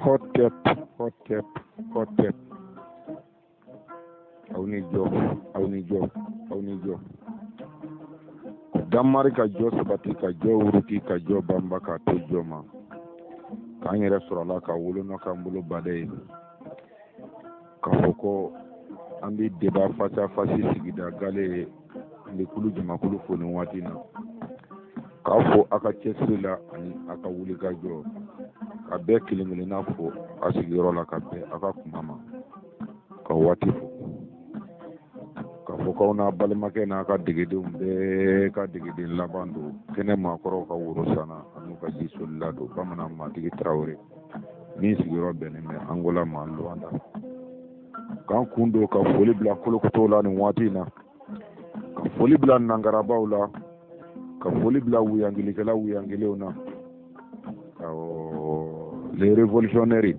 Hotep, hotep, hotep. Aw ni jɔ, aw ni jɔ, aw ni jɔ. Damari ka jɔ sabati, ka jɔ wuruki, ka jɔ banba, k'a to jɔ ma. K'an yɛrɛ sɔrɔ a la, ka wolonɔ k'an bolo baden ye. K'a fɔ ko an bɛ débat face à face sigida gale ye, an bɛ kulu jamakulu fo nin waati in na. K'a fo a ka cɛsiri la ani a ka wulikajɔ. Ka bɛɛ kelen kelenna fo a sigiyɔrɔ la, ka bɛn a ka kuma ma. Ka waati fo. K'a fɔ k'aw n'a balimakɛ n'a ka degedenw bɛɛ ka degeden laban don kɛnɛ maakɔrɔw ka woro sanna an'u ka ji solila don bamanan matigi tarawele min sigiyɔrɔ bɛnnen bɛ Angola ma Luanda. K'an kun don ka foli bila kolokotow la nin waati in na, ka foli bila nankarabaw la, ka foli bila wuyangilikɛla wuyangilenw na. Awɔ, les révolutionnaires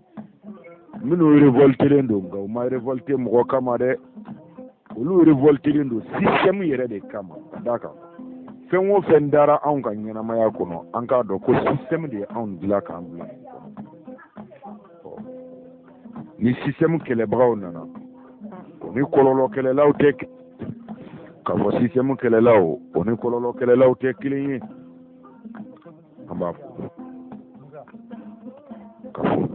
minnu révoltelen don, nka u ma révolté mɔgɔ kama dɛ, olu révoltelen don système yɛrɛ de kama. Ka d'a kan fɛn o fɛn dara anw ka ɲɛnamaya kɔnɔ, an k'a dɔn ko système de ye anw dilan k'an bila nin kɔnɔ. Ni système kɛlɛbagaw nana, o ni kɔlɔlɔ kɛlɛlaw tɛ, k'a fɔ système kɛlɛlaw o ni kɔlɔlɔ kɛlɛlaw tɛ kelen ye. An b'a fɔ k'a fɔ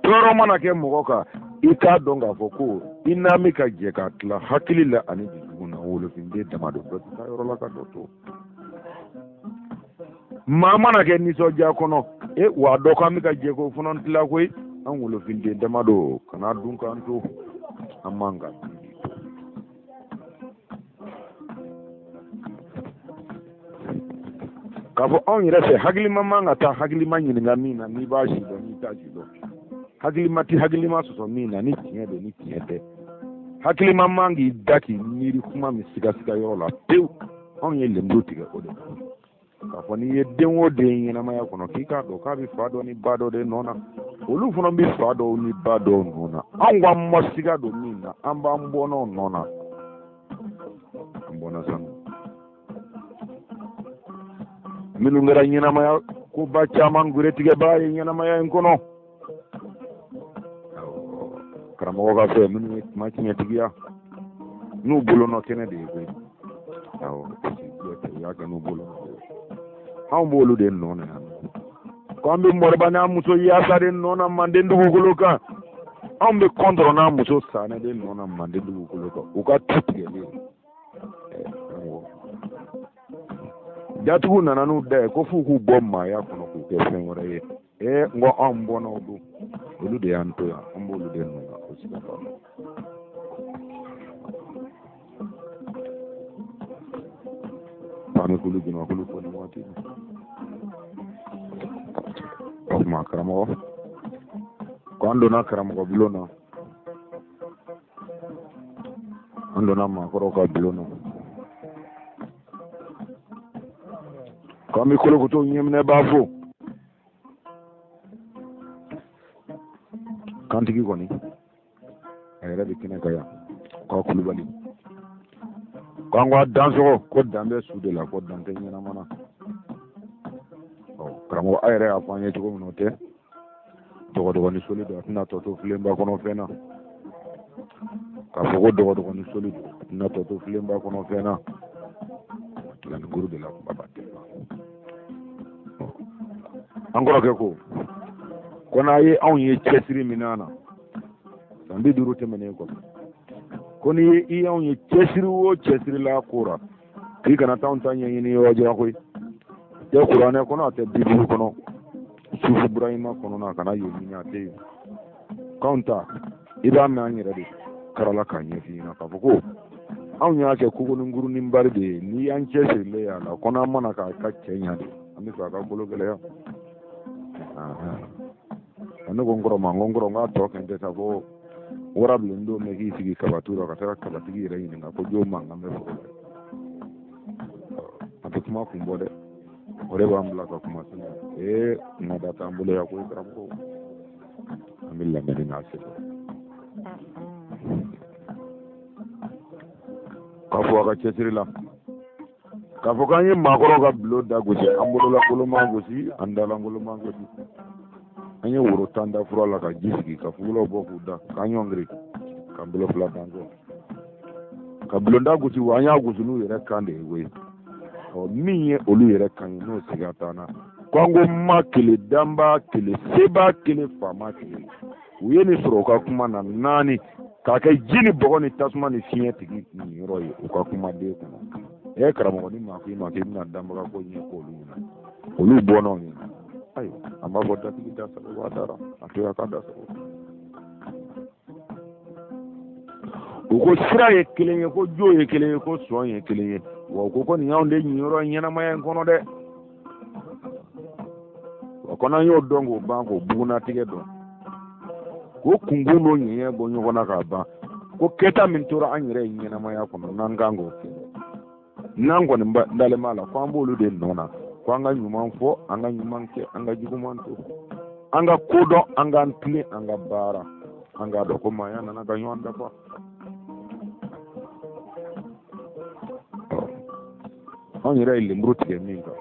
tɔɔrɔ mana kɛ mɔgɔ kan, i k'a dɔn k'a fɔ ko i n'an bɛ ka jɛ k'a tila hakili la ani dusukun na. Wolofinden dama don, dɔ tɛ taa yɔrɔ la ka dɔ to. Maa mana kɛ nisɔndiya kɔnɔ, e wa dɔ k'an bɛ ka jɛ k'o fana tila koyi. An wolofinden dama don, kana dun k'an to, an man ka dun. K'a fɔ anw yɛrɛ fɛ, hakilima man ka taa hakilima ɲininka min na, n'i b'a si dɔn, n'i t'a si dɔn. Hakilima tɛ hakilima sɔsɔ min na, ni tiɲɛ don, ni tiɲɛ tɛ. Hakilima man k'i da k'i miiri kuma min sigasiga yɔrɔ la pewu. Anw ye lemuru tigɛ o de la, k'a fɔ n'i ye den o den ɲɛnamaya kɔnɔ, k'i k'a dɔn k'a bɛ fa dɔ ni ba dɔ de nɔ na, olu fana bɛ fa dɔw ni ba dɔw nɔ na. Anw k'an ma siga don min na, an b'an bɔnnaw nɔ na, an bɔnna sanu minnu kɛra ɲɛnamaya koba caman gweretigɛbaa ye ɲɛnamaya in kɔnɔ. Karamɔgɔ ka fɛ minnu ye kuma tiɲɛtigiya n'u bolonɔ kɛnɛ de ye koyi. Awɔ, u y'a kɛ n'u bolonɔ de ye. Anw b'olu de nɔ na yan. Ko an bɛ mɔriba n'a muso yaasa de nɔ na manden dugukolo kan. Anw bɛ kɔntɔrɔ n'a muso sanɛ de nɔ na manden dugukolo kan. U ka tu tigɛlen. Datugu nana n'u da ye ko f'u k'u bɔ maaya kɔnɔ k'u kɛ fɛn wɛrɛ ye. N ko anw bɔnnaw don, olu de y'an to yan, an b'olu de nɔ na, o siga t'a la. An bɛ kulu jamakulu fo nin waati in na. O tuma karamɔgɔ, ko an donna karamɔgɔ bulon na, an donna maakɔrɔw ka bulon na, k'an bɛ kolokoto ɲɛminɛbaa fo. Kantigi kɔni a yɛrɛ bɛ kɛnɛ kan yan, k'a kulubali k'an ko a dansɔgɔ, ko dan bɛ su de la, ko dan tɛ ɲɛnama na. Ɔ karamɔgɔ, a yɛrɛ y'a fɔ an ye cogo min na, o tɛ dɔgɔdɔgɔni soli don, a tɛna tɔ to filenba kɔnɔ fɛn na. K'a fɔ ko dɔgɔdɔgɔni soli don, a tɛna tɔ to filenba kɔnɔ fɛn na. Tilanikuru de la kumaba tɛ ban. An kɔrɔkɛ ko n'a ye anw ye cɛsiri min na san 50 tɛmɛnen kɔfɛ, ko n'i ye i y'anw ye cɛsiri o cɛsiri la ko ra, k'i kana taa anw ta ɲɛɲini yɔrɔ jan koyi. A tɛ kuranɛ kɔnɔ, a tɛ bibulu kɔnɔ, sufu burahima kɔnɔ na, a kana yen ɲini, a tɛ yen. K'anw ta, i b'a mɛn an yɛrɛ de karala k'a ɲɛf'i ɲɛna k'a fɔ ko anw y'a kɛ kogoninkurunin bari de ye. N'i y'an cɛsirilen y'a la, ko n'an mana k'a ka cɛ ɲa de, an bɛ fɛ a ka kolo gɛlɛya. Ne ko n kɔrɔ ma, n ko n kɔrɔ, n k'a tɔ kɛ n tɛ sa ko warabilen don bɛ k'i sigi kabatu la ka taga kabatigi yɛrɛ ɲininka ko jo mankan bɛ foro la. A tɛ kuma kun bɔ dɛ, o de b'an bila ka kuma sini. N ka da t'an bolo yan koyi karamɔgɔ, an bɛ lamɛnni n'a sɛbɛn. K'a fɔ a ka cɛsiri la. K'a fɔ k'an ye maakɔrɔw ka bulon da gosi, an bololankolon ma gosi, an dalankolon ma gosi. An ye woro tan da fura la ka ji sigi, ka fugulaw bɔ k'u da, k'an ɲɔngiri, k'an bolo fila d'an kɔ, ka bulonda gosi. Wa an y'a gosi n'u yɛrɛ kan de ye koyi. Ɔ, min ye olu yɛrɛ kan ye, n'o siga t'an na, ko an ko ma kelen, danbaa kelen, sebaa kelen, faama kelen. U ye nin sɔrɔ u ka kuma na naani, k'a kɛ ji ni bɔgɔ ni tasuma ni fiɲɛ tigi niyɔrɔ ye u ka kumaden kɔnɔ. Ɛ karamɔgɔ, ni maa ko i ma k'i bɛna danbaga ko ɲɛ k'olu ɲɛna, olu bɔnnaw ɲɛna. Ayiwa, an b'a fɔ datigi da sago, a dara a to a ka da sago. U ko sira ye kelen ye, ko jo ye kelen ye, ko sɔn ye kelen ye. Wa u ko ko nin y'anw de ɲiyɔrɔ ye ɲɛnamaya in kɔnɔ dɛ. Wa ko n'an y'o dɔn k'o ban, k'o bugunnatigɛ dɔn, k'o kunkun n'o ɲɛɲɛ bɔ ɲɔgɔn na k'a ban, ko kɛta min tora an yɛrɛ ye ɲɛnamaya kɔnɔ, n'an kan k'o kɛ, n'an kɔni dalen b'a la ko an b'olu de nɔ na, ko an ka ɲuman fɔ, an ka ɲuman kɛ, an ka juguman to, an ka ko dɔn, an k'an tilen, an ka baara, an k'a dɔn ko maaya nana ka ɲɔgɔn dafa. Anw yɛrɛ ye lemuru tigɛ min kan,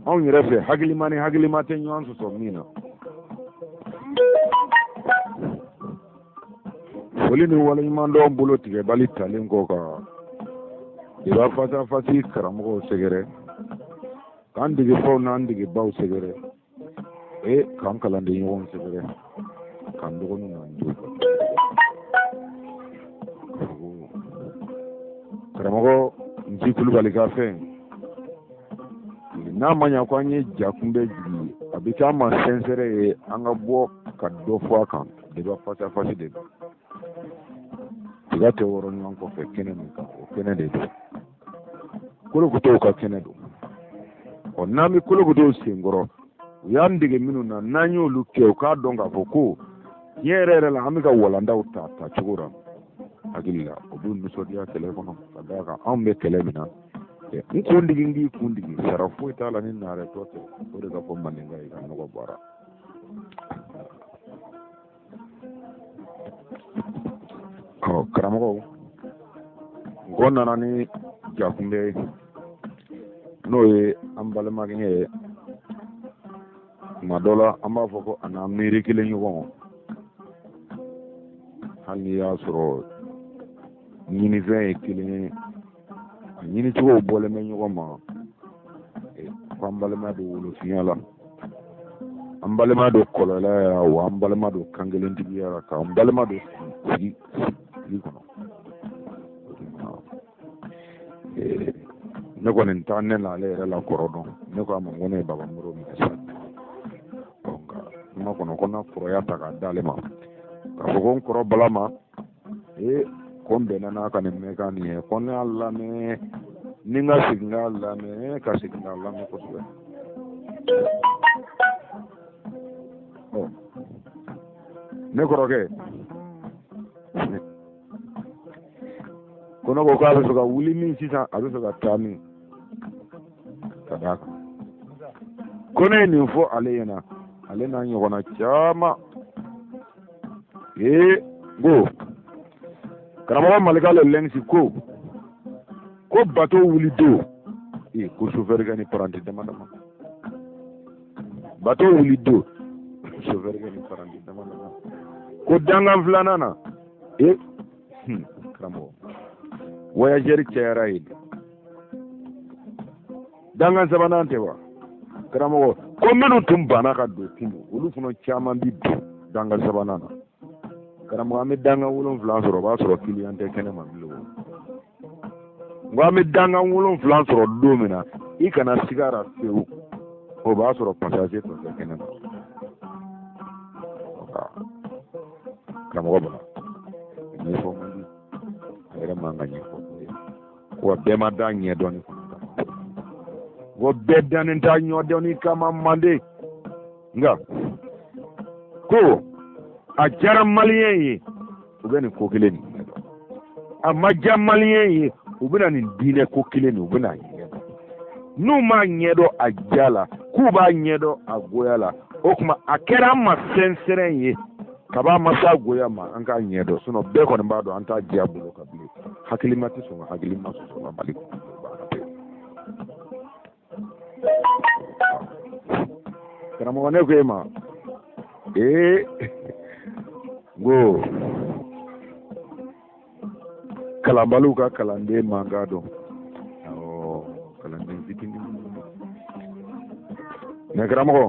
anw yɛrɛ fɛ hakilima ni hakilima tɛ ɲɔgɔn sɔsɔ min na. Foli ni waleɲumandɔn bolo tigɛbali talen kɔ ka débat face à face karamɔgɔw sɛgɛrɛ, k'an degefaw n'an degebaw sɛgɛrɛ, e k'an kalanden ɲɔgɔnw sɛgɛrɛ, k'an dɔgɔninw n'an denw. Karamɔgɔ Nci Kulubali ka fɛn n'a ma ɲa ko an ye ja kunbɛ jigi, a bɛ kɛ an ma sɛnsɛrɛ ye, an ka bɔ ka dɔ fɔ a kan. Débat face à face de don, tiga tɛ wɔrɔ ɲɔgɔn kɔfɛ kɛnɛ min kan, o kɛnɛ de don, kolokotow ka kɛnɛ don. Ɔ, n'an bɛ kolokotow senkɔrɔ, u y'an dege minnu na, n'an y'olu kɛ, u k'a dɔn k'a fɔ ko tiɲɛ yɛrɛ yɛrɛ la, an bɛ ka walandaw ta tacogo la hakili la, o b'u nisɔndiya kɛlɛ kɔnɔ, ka d'a kan anw bɛ kɛlɛ min na, n kun digi, n k'i kun digi, sara foyi t'a la ni naarɛ tɔ tɛ. O de ka fɔ maninka ye ka nɔgɔ bɔra. Ɔ karamɔgɔw, mɔgɔ nana ni jakunbɛ ye, n'o ye an balimakɛ ye. Tuma dɔ la an b'a fɔ ko a n'an miiri kelen ɲɔgɔn, hali n'i y'a sɔrɔ ɲinifɛn ye kelen ye, a ɲinicogow bɔlen bɛ ɲɔgɔn ma. Ko an balima don wolofinya la, an balima don kɔlɔlɔ la, wa an balima don kankelentigiya la, k'an balima don sigi sigi kɔnɔ. Ne kɔni t'a ne n'ale yɛrɛ la kɔrɔ dɔn. Ne ko a ma ko ne ye Baba Moro minɛ sa. Nka kuma kɔnɔ, ko na kɔrɔya ta k'a d'ale ma, k'a fɔ ko n kɔrɔ Bala ma, ee ko n bɛnna n'a ka nin mɛnkan nin ye, ko ne y'a lamɛn ni n ka segin k'a lamɛn, ka segin k'a lamɛn kosɛbɛ. Ɔ ne kɔrɔkɛ ko ne ko k'a bɛ fɛ ka wuli min sisan, a bɛ fɛ ka taa min, ka d'a kan ko ne ye nin fɔ ale ɲɛna, ale n'a ɲɔgɔnna caman. Ee ko karamɔgɔ Malika le lɛnsi ko ko bato wuli don, ee ko sofɛrikɛ ni paranti dama dama, bato wuli don, sofɛrikɛ ni paranti dama dama, ko dankan filanan na, ee karamɔgɔ voyageur cayara yen. Dankan sabanan tɛ wa karamɔgɔ, ko minnu tun banna ka don kunun, olu fana caman bi don dankan sabanan na. Karamɔgɔ, an bɛ dankan 7 sɔrɔ, o b'a sɔrɔ kiliyan tɛ kɛnɛ ma bilen. O n ko an bɛ dankan 7 sɔrɔ don min na, i kana siga la fewu, o b'a sɔrɔ passager tɔ tɛ kɛnɛ ma. Karamɔgɔ Bala ɲɛfɔ man di, a yɛrɛ man ka ɲɛfɔ, wa bɛɛ ma da ɲɛdɔnni kama, ko bɛɛ dannen t'a ɲɛdɔnni kama manden. Nka ko a diyara maliyɛn ye, u bɛ nin ko kelen nin ɲɛdɔn, a ma diya maliyɛn ye, u bɛna nin diinɛ ko kelen nin, u bɛna ɲɛdɔn. N'u m'a ɲɛdɔn a diya la, k'u b'a ɲɛdɔn a goya la, o tuma a kɛra an ma sɛnsɛrɛn ye kab'a ma s'a goya ma, an k'a ɲɛdɔn. Sinɔn bɛɛ kɔni b'a dɔn an t'a diya bolo ka bilen. Hakilima tɛ sɔn ka hakilima sɔsɔ la Mali kɔnɔ. Karamɔgɔ, ne ko e ma, ee, n ko kalanbaliw ka kalanden mankan dɔn. Awɔ, kalanden fitinin. Nka karamɔgɔ,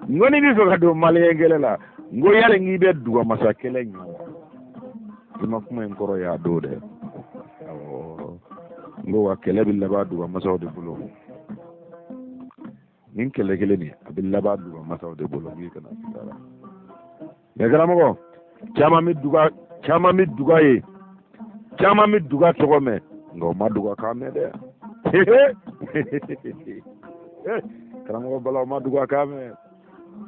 n ko n'i bɛ fɛ ka don maliyɛn kɛlɛ la, n ko yali k'i bɛ dugamasa kɛlɛ ɲɛ wa? I ma kuma in kɔrɔ y'a don dɛ. Awɔ, n ko wa kɛlɛ bɛ laban dugamasaw de bolo. Nin kɛlɛ kelen nin, a bɛ laban dugamasaw de bolo. N k'i kana siga la. Nka karamɔgɔ, caman bɛ duga, caman bɛ duga ye, caman bɛ duga tɔgɔ mɛn, nka o ma duga kan mɛn dɛ. Karamɔgɔ Bala, o ma duga kan mɛn.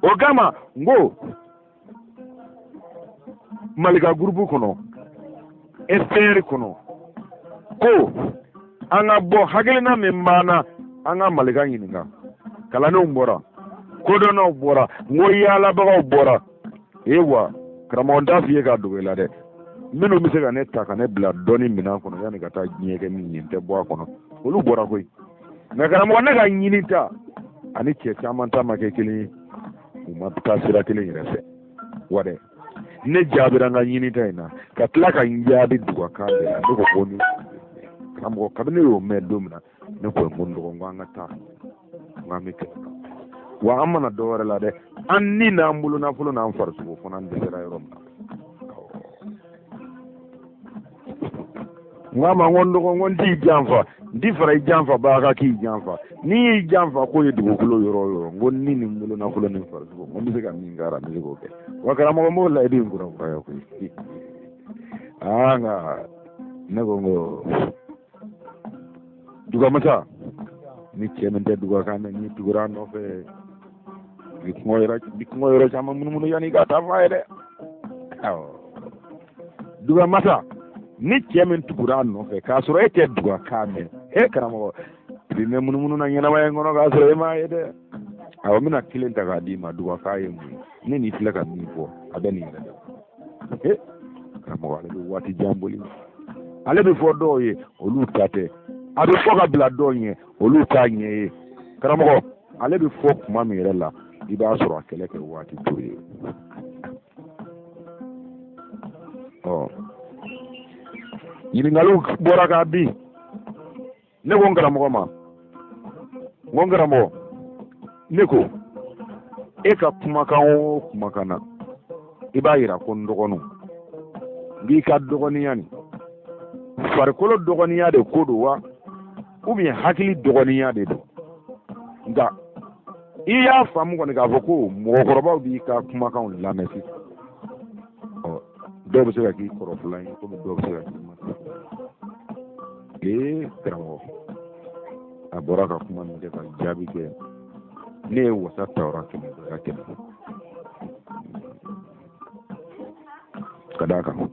O kama n ko Malika gurupu kɔnɔ, FPR kɔnɔ, ko an ka bɔ hakilina min b'an na, an ka Malika ɲininka. Kalandenw bɔra, kodɔnnaw bɔra, n ko yaalabagaw bɔra. Ee wa karamɔgɔ, n t'a f'i ye k'a dogo i la dɛ, minnu bɛ se ka ne ta ka ne bila dɔnni minɛn kɔnɔ yanni ka taa diɲɛ kɛ min ye, n tɛ bɔ a kɔnɔ, olu bɔra koyi. Nka karamɔgɔ, ne ka ɲini ta ani cɛ caman ta ma kɛ kelen ye, u ma taa sira kelen yɛrɛ fɛ wa dɛ. Ne jaabira n ka ɲinita in na ka tila ka n jaabi dugakan de la. Ne ko ko ni karamɔgɔ, kabini ne y'o mɛn don min na, ne ko n ko n dɔgɔ, n ko an ka taa, n ko an bɛ kɛlɛ wa an mana dɔ wɛrɛ la dɛ, an ni n'an bolo nafolo n'an farisogo fana, an dɛsɛra yɔrɔ min na. N k'a ma, n ko n dɔgɔ, n ko n t'i janfa, n t'i fara i janfa baa kan k'i janfa. N'i y'i janfa k'o ye dugukolo yɔrɔ o yɔrɔ, n ko ni nin bolo nafolo ni farisogo, n ko n bɛ se ka min k'a la, n bɛ se k'o kɛ. Wa karamɔgɔ, n b'o layidu in kurakuraya koyi. Aa, nka ne ko n ko dugamasa ni cɛ min tɛ duga kan mɛn, n'i tugura a nɔfɛ, i bɛ kungo yɔrɔ caman munumunu yanni i ka taa f'a ye dɛ. Awɔ, dugamasa ni cɛ min tugura a nɔfɛ k'a sɔrɔ e tɛ duga kan mɛn, e karamɔgɔ, i bɛ mɛn munumunu na ɲɛnamaya in kɔnɔ k'a sɔrɔ e m'a ye dɛ. Awɔ, n bɛna kelen ta k'a d'i ma. Duga kan ye mun ye? Ne n'i filɛ ka min fɔ, a bɛ nin yɛrɛ de. E karamɔgɔ, ale bɛ waati jan boli, ale bɛ fɔ dɔw ye, olu ta tɛ. A bɛ fɔ ka bila dɔw ɲɛ, olu t'a ɲɛ ye. Karamɔgɔ, ale bɛ fɔ kuma min yɛrɛ la, i b'a sɔrɔ a kɛlɛ kɛ waati t'o ye. Ɔ, ɲininkaliw bɔra k'a bin. Ne ko n karamɔgɔ ma, n ko n karamɔgɔ, ne ko e ka kumakan o kumakan na, i b'a yira ko n dɔgɔninw, n k'i ka dɔgɔninya nin, farikolo dɔgɔninya de ko don wa, ou bien hakili dɔgɔninya de don? Nka i y'a faamu kɔni k'a fɔ ko mɔgɔkɔrɔbaw b'i ka kumakanw lamɛn sisan. Ɔ, dɔw bɛ se ka k'i kɔrɔ filan ye, komi dɔw bɛ se ka k'i ma. Ee karamɔgɔ, a bɔra ka kuma min kɛ ka jaabi kɛ, ne ye wasa tawura kɛmɛ ka kɛmɛ ka d'a kan.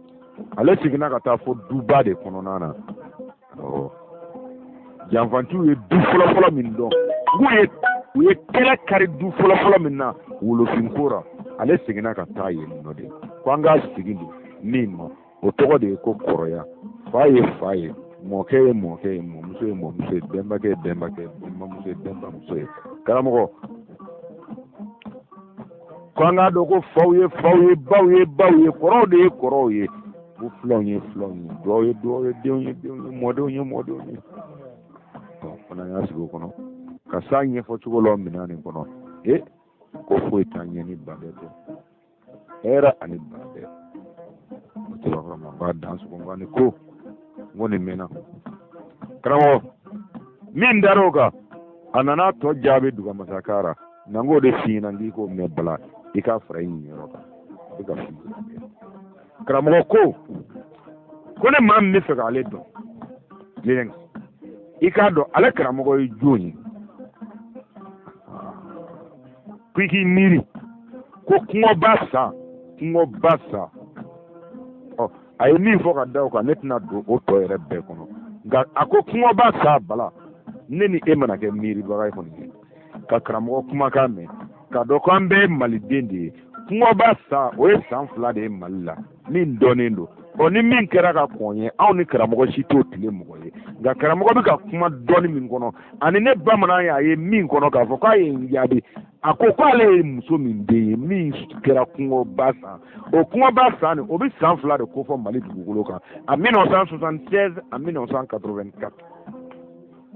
Ale seginna ka taa fo duba de kɔnɔna na. Awɔ, janfantiw ye du fɔlɔfɔlɔ min dɔn, k'u ye u ye kɛlɛ kari du fɔlɔfɔlɔ min na wolofinko ra, ale seginna ka taa yen nɔ de. Ko an k'a segin de min ma, o tɔgɔ de ye ko kɔrɔya. Fa ye fa ye, mɔkɛ ye mɔkɛ ye, mɔmuso ye mɔmuso ye, bɛnbakɛ ye bɛnbakɛ ye, bɛnbamuso ye bɛnbamuso ye. Karamɔgɔ, ko an k'a dɔn ko faw ye faw ye, baw ye baw ye, kɔrɔw de ye kɔrɔw ye, ko filanw ye filanw ye, dɔw ye dɔw ye, denw ye denw ye, mɔdenw ye mɔdenw ye. Ɔ, fana y'a sigi o kɔnɔ ka s'a ɲɛfɔ cogo la minɛn nin kɔnɔ. E ko foyi t'an ɲɛ ni badɛ tɛ, hɛrɛ ani badɛ. O cɛbakɔrɔ ma b'a dan sogo ni ko n ko nin mɛnna. Karamɔgɔ min dar'o kan, a nana tɔ jaabi dugamasaka ra na, n k'o de f'i ɲɛna, k'i k'o mɛn bala, i k'a fara i ɲinyɔrɔ kan. A bɛ ka f'i ɲɛna. Karamɔgɔ ko ko ne maa min bɛ fɛ k'ale dɔn, lelen i k'a dɔn ale karamɔgɔ ye jɔn ye, ko i k'i miiri ko kungoba sa, kungoba sa. Ɔ, a ye min fɔ ka da o kan, ne tɛna don o tɔ yɛrɛ bɛɛ kɔnɔ, nka a ko kungoba sa bala, ne ni e mana kɛ miiribaga ye kɔni ye ka karamɔgɔ kumakan mɛn k'a dɔn ko an bɛɛ ye maliden de ye. Kungoba sa, o ye san 2 de ye Mali la min dɔnnen don. Ɔ, ni min kɛra ka kɔn ye, anw ni karamɔgɔ si t'o tile mɔgɔ ye, nka Nka karamɔgɔ bɛ ka kuma dɔɔni min kɔnɔ ani ne bamanan y'a ye min kɔnɔ k'a fɔ k'a ye n jaabi, a ko k'ale ye muso min den ye min kɛra kungoba san, o kungoba san nin o bɛ san 2 de kofɔ Mali dugukolo kan, en 1976 en 1984.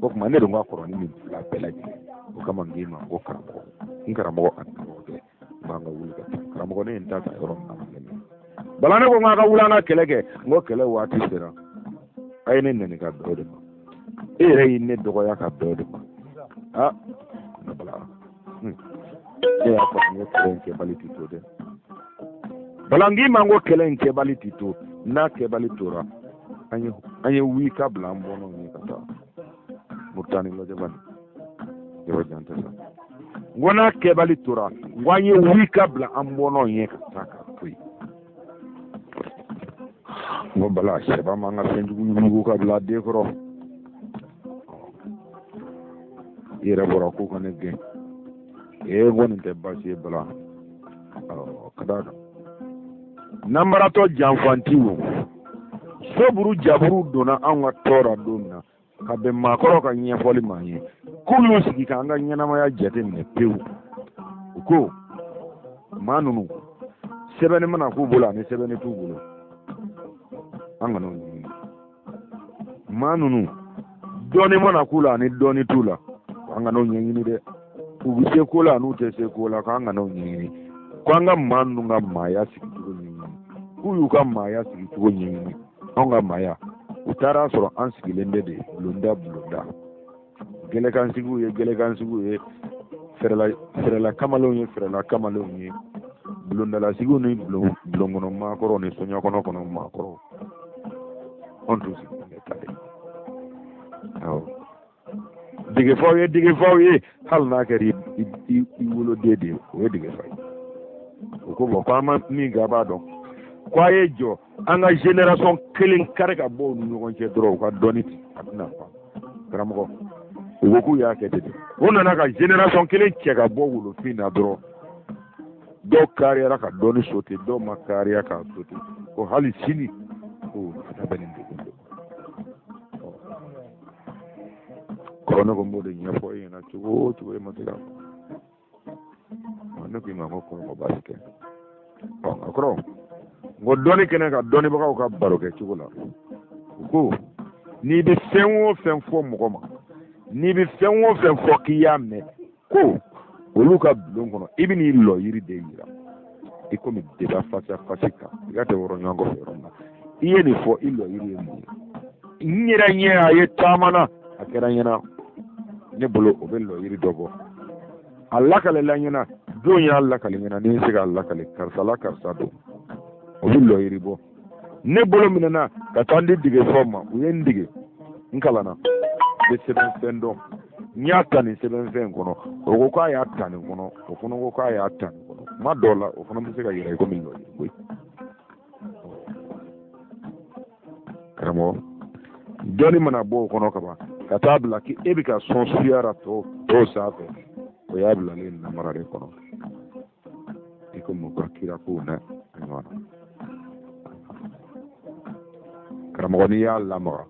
O tuma ne dun ka kɔrɔ ni nin 2 bɛɛ lajɛlen, o kama n k'i ma ko karamɔgɔ, n karamɔgɔ ani karamɔgɔkɛ, n b'an ka wuli ka taa. Karamɔgɔ, ne ye n ta ta yɔrɔ min na filɛ nin ye. Bala, ne ko n k'a ka wuli an ka kɛlɛ kɛ, n ko kɛlɛ waati sera, a ye ne nɛni ka bɛn o de ma, e yɛrɛ y'i ne dɔgɔya ka bɛn o de ma. Aa ne bala, ne y'a fɔ n ko kɛlɛ in kɛbali ti to dɛ. Bala, n k'i ma n ko kɛlɛ in kɛbali ti to, n'a kɛbali tora an ye wuli ka bila an bɔnnaw ye ka taa Mauritanie lajɛba nin yɔrɔ jan tɛ sa. N ko n'a kɛbali tora, n ko an ye wuli ka bila an bɔnnaw ye ka taa ka to yen. N ko bala, sɛba man ka fɛn jugu yugu ka bila den kɔrɔ. I yɛrɛ bɔra k'u ka ne gɛn. Ee, n ko nin tɛ baasi ye bala, ka d'a kan nanbaratɔ janfantiw soburu jaburu donna anw ka tɔɔrɔ don min na, ka bɛn maakɔrɔ ka ɲɛfɔli ma ye k'u y'u sigi k'an ka ɲɛnamaya jateminɛ pewu. U ko maa ninnu sɛbɛnni mana k'u bolo ani sɛbɛnni t'u bolo, an kana o ɲɛɲini. Maa ninnu dɔɔni mana k'u la ani dɔɔni t'u la, an kana o ɲɛɲini dɛ. U bɛ se ko la an'u tɛ se ko la, k'an kana o ɲɛɲini. Ko an ka maa ninnu ka maaya sigicogo ɲɛɲini. K'u y'u ka maaya sigicogo ɲɛɲini, anw ka maaya, u taara sɔrɔ an sigilen bɛ de bulonda bulonda, gɛlɛkansigiw ye gɛlɛkansigiw ye, fɛrɛla kamalenw ye fɛrɛla kamalenw ye, bulondalasigiw ni bulonkɔnɔ maakɔrɔw ni soɲɛkɔnɔ kɔnɔ maakɔrɔw, anw tun sigilen bɛ ta de. Awɔ, degefaw ye degefaw ye, hali n'a kɛra i woloden de ye, o ye degefa ye. O ko bɔn, ko an ma min kɛ, a b'a dɔn ko a ye jɔ an ka génération kelen kari ka bɔ u ni ɲɔgɔn cɛ dɔrɔn, u ka dɔnni a tɛna ban. Karamɔgɔ, u ko k'u y'a kɛ ten de, u nana ka génération kelen cɛ ka bɔ wolofin na dɔrɔn, dɔw kariyara ka dɔnni sote, dɔw ma kariya k'a sote, ko hali sini ko fana bɛ nin degun de kɔrɔ. Ne ko n b'o de ɲɛfɔ e ɲɛna cogo o cogo, e ma se k'a fɔ. Ne ko i ma ko kɔrɔ, ko baasi tɛ. Ɔ nka kɔrɔ, n ko dɔnni kɛnɛ kan, dɔnnibagaw ka baro kɛ cogo la, u ko n'i bɛ fɛn o fɛn fɔ mɔgɔ ma, n'i bɛ fɛn o fɛn fɔ k'i y'a mɛn ko olu ka bulon kɔnɔ, i bɛ n'i lɔ yiri de yira i komi débat face à face kan, i ka tɛ wɔrɔ ɲɔgɔn kɔfɛ yɔrɔ min na, i ye nin fɔ, i lɔ yiri ye mun ye? N yɛrɛ ɲɛ a ye taama na, a kɛra ɲɛna ne bolo, o bɛ lɔ yiri dɔ bɔ, a lakalela ɲɛna don y'a lakale ɲɛna, ni n se k'a lakale karisa la, karisa don, o bɛ lɔ yiri bɔ. Ne bolo minɛna ka taa n di degefaw ma, u ye n dege, n kalanna, n bɛ sɛbɛnfɛn dɔn, n y'a ta nin sɛbɛnfɛn in kɔnɔ, o ko k'a y'a ta nin kɔnɔ, o fana ko k'a y'a ta nin kɔnɔ. Kuma dɔw la, o fana bɛ se ka yira i komi lɔ yiri koyi. Karamɔgɔ, dɔnni mana bɔ o kɔnɔ kaban ka taa bila k'e bɛ ka sɔn suya la tɔw sanfɛ, o y'a bilalen namara de kɔnɔ, i komi u ka kira kow na a ɲɔgɔn na. Karamɔgɔ, n'i y'a lamaga,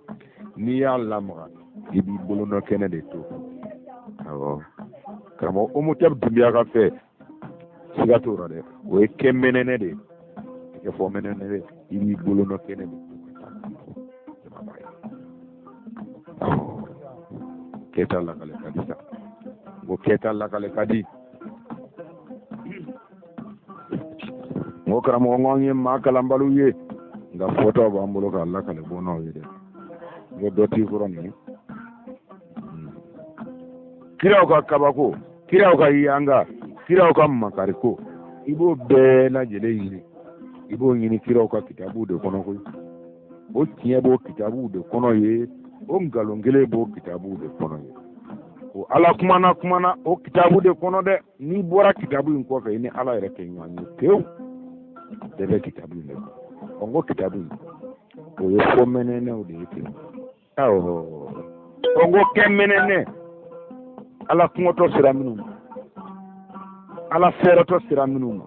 n'i y'a lamaga, i b'i bolonɔ kɛnɛ de to. Awɔ karamɔgɔ, Omotɛp Dunbiya ka fɛ, siga t'o la dɛ, o ye kɛ mɛnɛnɛ de ye, kɛ fɔ mɛnɛnɛ dɛ, i b'i bolonɔ kɛnɛ de to ka taa jama b'a ye. Kɛta lakale ka di sa, n ko kɛta lakale ka di. N ko karamɔgɔ, n k'anw ye maa kalanbaliw ye, nka fɔtaw b'an bolo k'a lakale bɔnnaw ye dɛ. N ko dɔ t'i kɔrɔ nin ye. Kiraw ka kabako, kiraw ka yanga, kiraw ka makariko, i b'o bɛɛ lajɛlen ɲini, i b'o ɲini kiraw ka kitabuw de kɔnɔ koyi. O tiɲɛ b'o kitabuw de kɔnɔ ye, o nkalon kelen b'o kitabuw de kɔnɔ ye, o Ala kumana kumana o kitabu de kɔnɔ dɛ. N'i bɔra kitabu in kɔfɛ, i ni Ala yɛrɛ tɛ ɲɔgɔn ye pewu, bɛɛ bɛ kitabu in de kɔnɔ. Ɔ n ko kitabu in, o ye fɔ mɛnɛnɛw de ye ten. Awɔ, ɔ n ko kɛ mɛnɛnɛ, Ala kɔngɔtɔ sera minnu ma, Ala fɛɛrɛtɔ sera minnu ma,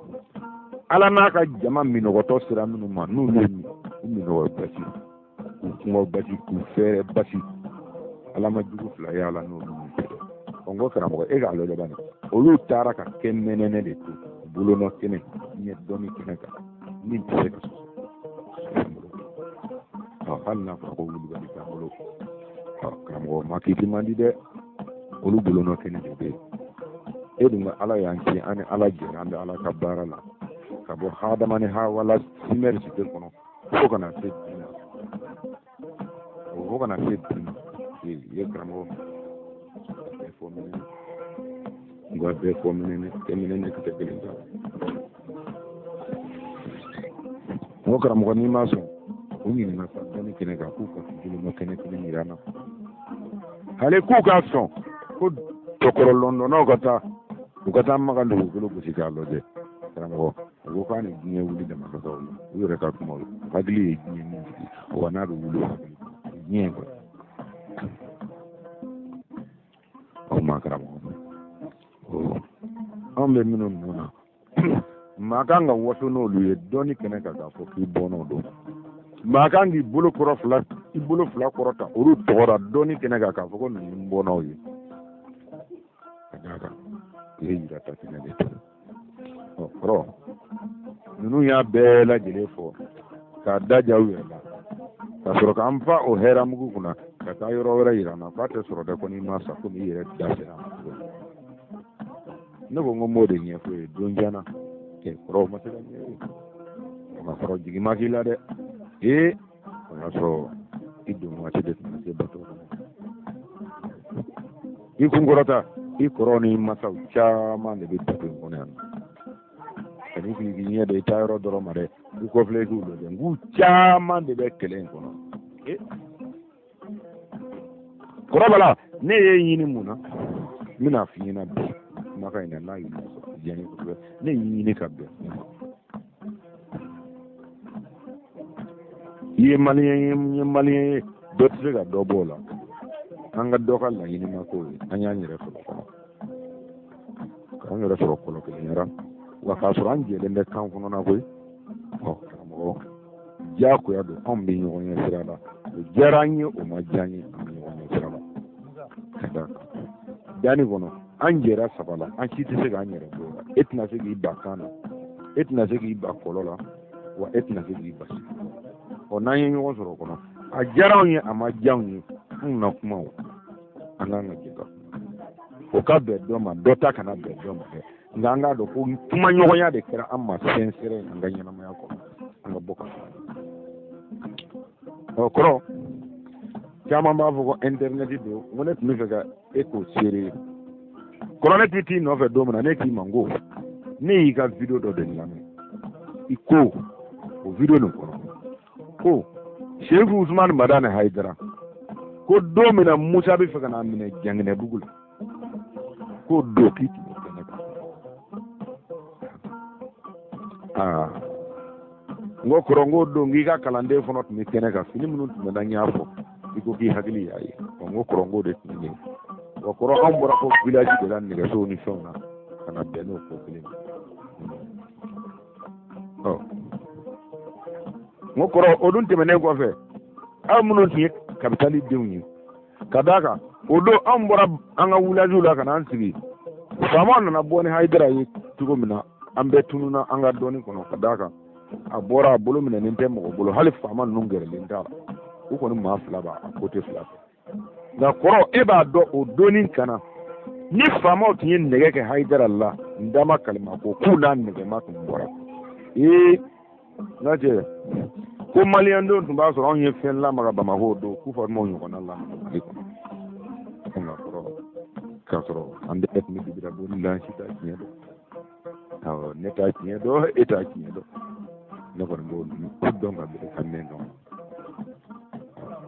Ala n'a ka jama minɔgɔtɔ sera minnu ma, n'u ye u minɔgɔ basi, k'u kɔngɔ basi, k'u fɛɛrɛ basi. Ala ma jugu fila ye ala n'olu cɛ dɛ. Ɔ, n ko karamɔgɔ, e k'a lɔjɔ bani, olu taara ka kɛ mɛnɛnɛ de to bolonɔ kɛnɛ ɲɛ dɔnni kɛnɛ kan min tɛ se ka sɔsɔ. Ɔ, hali n'a fɔra ko wulibali t'an bolo, ɔ karamɔgɔ, ma k'i man di dɛ, olu bolonɔ kɛnɛ de bɛ yen. E dun ka Ala y'an ci, an ni Ala jɛra, an bɛ Ala ka baara la ka bɔ hadama ni hawala simɛri site kɔnɔ fo ka na se bi ma, fo ka na se bi ma. Ee ye karamɔgɔ, bɛɛ fɔ minɛ, n ko a bɛɛ fɔ minɛ, ne tɛ minɛ, ne kisɛ kelen t'a la. N ko karamɔgɔ, n'i ma sɔn, u ɲininka sa dɔnni kɛnɛ kan k'u ka bolonɔ kɛnɛ kelen yira an na. Hali k'u ka sɔn ko tɔkɔrɔ lɔndɔnnaw ka taa, u ka taa Makan dugukolo gosi k'a lajɛ. Karamɔgɔ, u ko k'a ni diɲɛ wuli dama ka kan u yɛrɛ ka kuma, u hakili ye diɲɛ min sigi, wa n'a bɛ wuli u hakili diɲɛ kɔnɔ. O ma karamɔgɔ, anw bɛ minnu nɔ na, maa kan ka waso n'olu ye dɔnni kɛnɛ kan k'a fɔ k'i bɔnnaw don. Maa kan k'i bolo kɔrɔ fila, i bolo fila kɔrɔta olu tɔgɔ la dɔnni kɛnɛ kan k'a fɔ ko ninnu ye n bɔnnaw ye. Ka d'a kan u ye yira ta kɛnɛ de to. Ɔ kɔrɔ, ninnu y'a bɛɛ lajɛlen fɔ k'a da ja u yɛrɛ la ka sɔrɔ k'an fa o hɛrɛmugu kunna ka taa yɔrɔ wɛrɛ yira an na k'a tɛ sɔrɔ dɛ, ko n'i ma sa, komi i yɛrɛ da sera a ma cogo min. Ne ko n ko n b'o de ɲɛfɔ ye don jan na. Kɔrɔ, o ma se ka ɲɛ ye. O ka kɔrɔ, jigi ma k'i la dɛ. Ee, o y'a sɔrɔ i don waati de tun ma se bato kɔnɔ. I kun kɔrɔta, i kɔrɔ ni masaw caman de bɛ bato in kɔnɔ yan. Ani k'i ɲɛ da i taa yɔrɔ dɔrɔn ma dɛ, i kɔfilɛ i k'u lajɛ, n k'u caman de bɛ kɛlɛ in kɔnɔ. Kɔrɔbala, ne y'e ɲini mun na? N bɛna f'i ɲɛna bi kumakan in na, n'a y'i sɔrɔ a diya n ye kosɛbɛ. Ne y'i ɲini ka bɛn kuma ma. I ye maliyɛn ye, n ye maliyɛn ye, dɔ tɛ se ka dɔ bɔ o la. An ka dɔ ka laɲini ma k'o ye, an y'an yɛrɛ sɔrɔ kɔnɔ, k'an yɛrɛ sɔrɔ kɔlɔ kelenyara, wa k'a sɔrɔ an jɛlen bɛ kan kɔnɔna koyi. Ɔ karamɔgɔ, diyagoya don, anw bɛ ɲɔgɔn ɲɛ sira la. O diyara an ye, o ma diya an ye, an bɛ ɲɔgɔn ɲɛ sira la. Ka d'a kan danni kɔnɔ, an jɛra saba la, an si tɛ se k'an yɛrɛ bɔ o la. E tɛna se k'i ban kan na, e tɛna se k'i ban kɔlɔ la, wa e tɛna se k'i ban si. Ɔ, n'an ye ɲɔgɔn sɔrɔ o kɔnɔ, a diyara anw ye, a ma diya anw ye, anw na kuma o, an kan ka jɛ ka kuma. O ka bɛn dɔ ma, dɔ ta kana bɛn dɔ ma dɛ, nka an k'a dɔn ko kumaɲɔgɔnya de kɛra an ma fɛn sɛrɛ an ka ɲɛnamaya kɔnɔ, an ka bɔ ka ɔ kɔrɔ. Caman b'a fɔ ko intɛrinɛti don. N ko ne tun bɛ fɛ ka e k'o seere ye. Kɔrɔ, ne t'i nɔfɛ don min na, ne k'i ma n ko ne y'i ka video dɔ de lamɛn. I ko o video nin kɔnɔ ko Serifu Usumani Madani Hayidara, ko don min na Musa bɛ fɛ ka n'a minɛ Janginɛbugu la, k'o don k'i tun bɛ kɛnɛ kan. Aa, n ko kɔrɔ, n k'o don k'i ka kalanden fana tun bɛ kɛnɛ kan, fini minnu tun bɛ na, n y'a fɔ i ko k'i hakili y'a ye. Ɔ, n ko kɔrɔ, n k'o de tun ye. Wa kɔrɔ, anw bɔra ko village de la, nɛgɛsow ni fɛnw na, ka na bɛn n'o ko kelen ye. Ɔ, n ko kɔrɔ, o dun tɛmɛnen kɔfɛ, aw minnu tun ye kapitali denw ye, ka d'a kan o don anw bɔra an ka village la ka n'an sigi, faamaw nana bɔ ni Hayidara ye cogo min na, an bɛɛ tununna an ka dɔnni kɔnɔ. Ka d'a kan a bɔra, a bolo minɛnen tɛ mɔgɔ bolo, hali faama ninnu gɛrɛlen t'a la, u kɔni maa fila b'a a côté fila fɛ. Nka kɔrɔ, e b'a dɔn o donni kana ni faamaw tun ye nɛgɛ kɛ Hayidara la, n dama kalima ko k'u n'a nɛgɛma tun bɔra. Ee, n ka cɛ, ko maliyɛndenw tun b'a sɔrɔ anw ye fɛn lamaga Bamakɔ o don, k'u fa m'o ɲɔgɔnna lamaga Mali kɔnɔ. Nka kɔrɔ, k'a sɔrɔ an bɛɛ tun bɛ dibira boli la, an si t'a tiɲɛ dɔn. Awɔ, ne t'a tiɲɛ dɔn, e t'a tiɲɛ dɔn, ne kɔni b'o dɔn ka bɛn ka mɛn kan.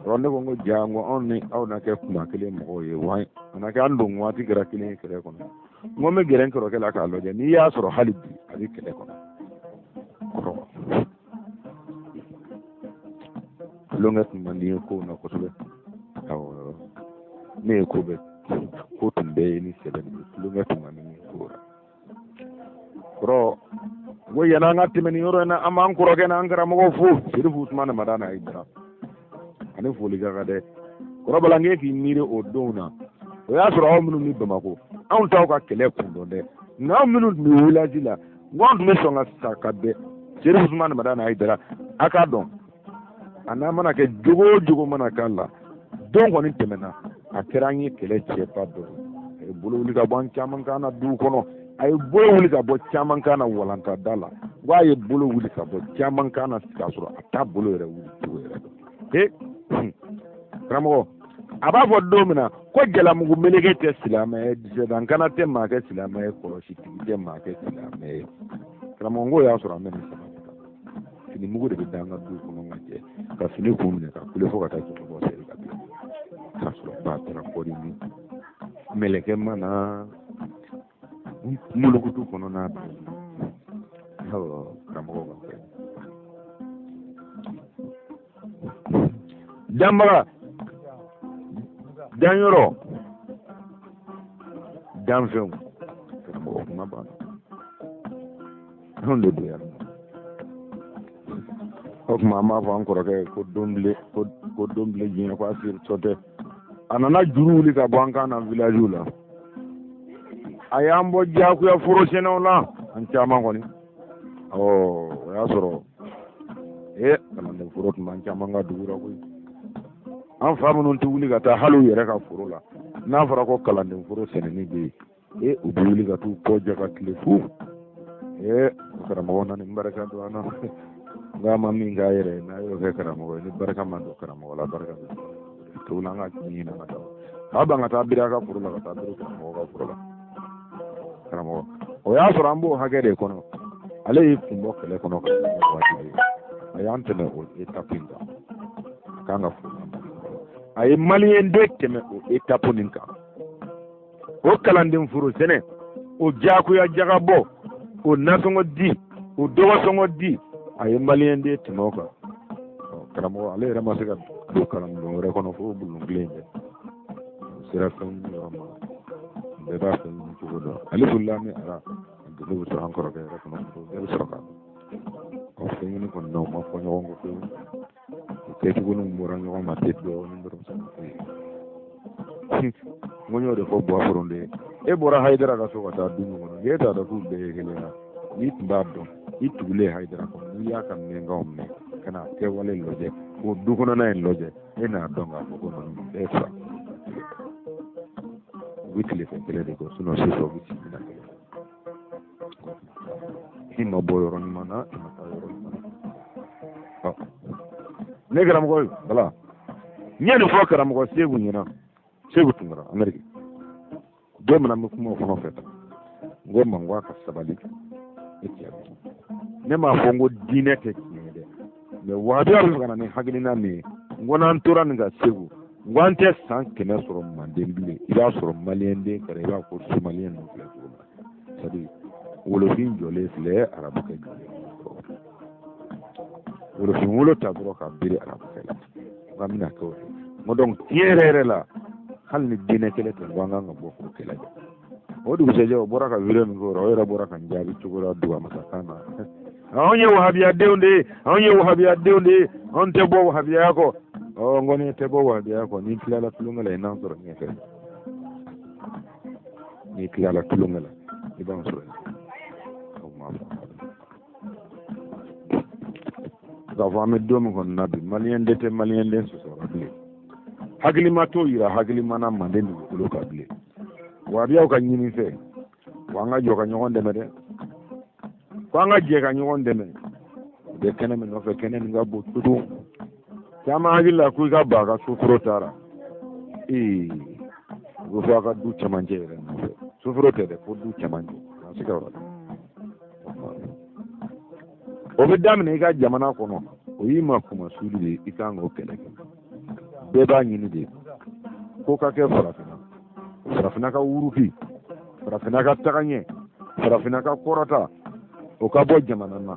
Kɔrɔ, ne ko n ko ja, n ko anw ni aw na kɛ kuma kelen mɔgɔw ye wa, a na kɛ an don waati kɛra kelen ye kɛlɛ kɔnɔ. N ko n bɛ gɛrɛ n kɔrɔkɛ la k'a lajɛ n'i y'a sɔrɔ hali bi a bɛ kɛlɛ kɔnɔ. Kɔrɔ, tulonkɛ tun man di n ye kow na kosɛbɛ. Awɔ, ne ye ko bɛɛ, ko tun bɛɛ ye ni sɛbɛ de ye, tulonkɛ tun man di n ye kow la. Kɔrɔ, n ko yanni an ka tɛmɛ nin yɔrɔ in na, an b'an kɔrɔkɛ n'an karamɔgɔw fo, Serifu Usumani Madani Hayidara, ani foli ka kan dɛ. Kɔrɔ Bala k'e k'i miiri o donw na, o y'a sɔrɔ aw minnu bɛ Bamakɔ, anw t'aw ka kɛlɛ kun dɔn dɛ, nka aw minnu tun bɛ village la, n ko anw tun bɛ sɔn ka sa ka bɛn Serifu Usumani Madani Hayidara. A k'a dɔn, a n'a mana kɛ jogo o jogo mana k'a la, don kɔni tɛmɛna, a kɛra an ye kɛlɛ cɛba dɔ ye. A ye bolo wuli ka bɔ an caman kan na dugu kɔnɔ, a ye bolo wuli ka bɔ caman kan na walanta da la, wa a ye bolo wuli ka bɔ caman kan na k'a sɔrɔ a t'a bolo yɛrɛ wuli cogo yɛrɛ dɔn. He karamɔgɔ, a b'a fɔ don min na ko jalamugu meleke tɛ silamɛ ye, sɛdankana tɛ maa kɛ silamɛ ye, kɔlɔsitigi tɛ maa kɛ silamɛ ye. Karamɔgɔ, n k'o y'a sɔrɔ an bɛ nin saba kan, fini mugu de bɛ da an ka du kɔnɔ ka jɛ ka fini kun minɛ ka kule fo ka taa jɔlɔkɔ seri ka bila, k'a sɔrɔ ba taara kɔri ni mɛlɛkɛ ma na mulukutu kɔnɔna bɛɛ. Awɔ, karamɔgɔ ka fɛ danbaga, danyɔrɔ, danfɛnw. Karamɔgɔ, kuma banna. Anw de don yan. O tuma an b'a fɔ an kɔrɔkɛ ko don bile, ko don bile diɲɛ ko a siri tɔ tɛ. A nana juru wuli ka bɔ an kan na village la, a y'an bɔ diyagoya foro sɛnɛw la, an caman kɔni. Ɔ o y'a sɔrɔ ee kalanden foro tun b'an caman ka dugu la koyi. An fa minnu tɛ wuli ka taa hali u yɛrɛ ka foro la, n'a fɔra ko kalanden foro sɛnɛni bɛ yen, ee u bɛ wuli ka t'u kɔ ja ka tile fu. Ee karamɔgɔ na ni barika don an na, nka ma min k'a yɛrɛ ye, n'a y'o kɛ karamɔgɔ ye, ni barika ma don karamɔgɔ la, barika bɛ to an ka ɲini ka taa k'a ban ka taa biri a ka foro la, ka taa biri karamɔgɔ ka foro la. Karamɔgɔ, o y'a sɔrɔ an b'o hakɛ de kɔnɔ. Ale y'i kun bɔ kɛlɛ kɔnɔ ka waati ye, a y'an tɛmɛ o étape in kan. A kan ka foro a ye maliyɛn den tɛmɛ o étape nin kan, o kalanden foro sɛnɛ, o diyagoya jagabɔ, o nasɔngɔ di, o dɔgɔsɔngɔ di, a ye maliyɛn den tɛmɛ o kan. Karamɔgɔ, ale yɛrɛ ma se ka don kalanbulon wɛrɛ kɔnɔ fo bulon kelen in dɛ. O sera fɛn ɲini yɔrɔ ma, bɛɛ b'a fɛn ɲini cogo dɔn. Alifu lami ara dolo bɛ sɔrɔ an kɔrɔkɛ yɛrɛ kɔnɔ, bɛɛ bɛ sɔrɔ ka ɔ fɛn ɲini kɔni na, u ma fɔ ɲɔgɔn kɔ fewu. U kɛcogo n'u bɔra ɲɔgɔn ma ten dɔɔnin dɔrɔn. N ko n y'o de fɔ Buwa Foronde ye, e bɔra Hayidara ka so ka taa du min kɔnɔ, e t'a dɔn k'u bɛɛ ye kelen ye. N'i tun b'a dɔn, i tugulen Hayidara kɔ, n'i y'a ka mɛnkanw mɛn ka n'a kɛwale lajɛ, k'o du kɔnɔna in lajɛ, e n'a dɔn k'a fɔ ko ninnu bɛɛ fa u bɛ tile fɛn kelen de kɔ, sinon sisan u bɛ sigi na kelen. I ma bɔ yɔrɔ ɲuman na, i ma taa yɔrɔ ɲuman na. Ne karamɔgɔ ye bala, n ye nin fɔ karamɔgɔ Segu ɲɛna, Segu Tunkara Ameriki, don min na n bɛ kuma o fana fɛ tan, n ko ma n ko a ka sabali. E tiɲɛ, ne m'a fɔ n ko diinɛ tɛ tiɲɛ ye dɛ, mais wahabiya bɛ fɛ ka na ni hakilina min ye, n ko n'an tora nin kan Segu, n ko an tɛ san 100 sɔrɔ manden bilen. I b'a sɔrɔ maliyɛn den kɛra i b'a fɔ somaliyɛn ninnu filɛ cogo min na, c'est à dire wolofin jɔlen filɛ arabukɛ jɔlen, wolofin wolo ta dɔrɔn ka biri arabukɛ la, n k'an bɛna kɛ o ye. N ko donc tiɲɛ yɛrɛ yɛrɛ la, hali ni diinɛ kɛlɛ tɛ, n ko an kan ka bɔ k'o kɛlɛ kɛ. O dugusɛjɛ o bɔra ka wele min kɛ o yɛrɛ bɔra ka n jaabi cogo la dugamasakan na: anw ye wahabiyadenw de ye, anw ye wahabiyadenw de ye, anw tɛ bɔ wahabiyaya kɔ. Ɔ n kɔni tɛ bɔ wahabiyaya kɔ. N'i tilala tulonkɛ la, i n'an sɔrɔ ɲɛfɛ. N'i tilala tulonkɛ la, i b'an sɔrɔ ɲɛfɛ. O ma fɔ k'a fɔ an bɛ don min kɔni na bi, maliyɛn den tɛ maliyɛn den sɔsɔra bilen, hakilima t'o yira hakilima na manden dugukolo kan bilen. Wahabiyaw ka ɲini fɛ ko an ka jɔ ka ɲɔgɔn dɛmɛ dɛ, ko an ka jɛ ka ɲɔgɔn dɛmɛ. U bɛ kɛnɛ min nɔfɛ, kɛnɛ nin ka bon tutu. Caman hakili la ko i ka ba ka soforo taara, ee u bɛ fɔ a ka du cɛmancɛ yɛrɛ nɔfɛ. Soforo tɛ dɛ, fo du cɛmancɛ ka se ka yɔrɔ o bɛ daminɛ i ka jamana kɔnɔ. O y'i ma kumasuli de ye, i kan k'o kɛlɛ kɛ. Bɛɛ b'a ɲini de ko ka kɛ farafinna, farafinna ka wuruki, farafinna ka taga ɲɛ, farafinna ka kɔrɔta. O ka bɔ jamana na,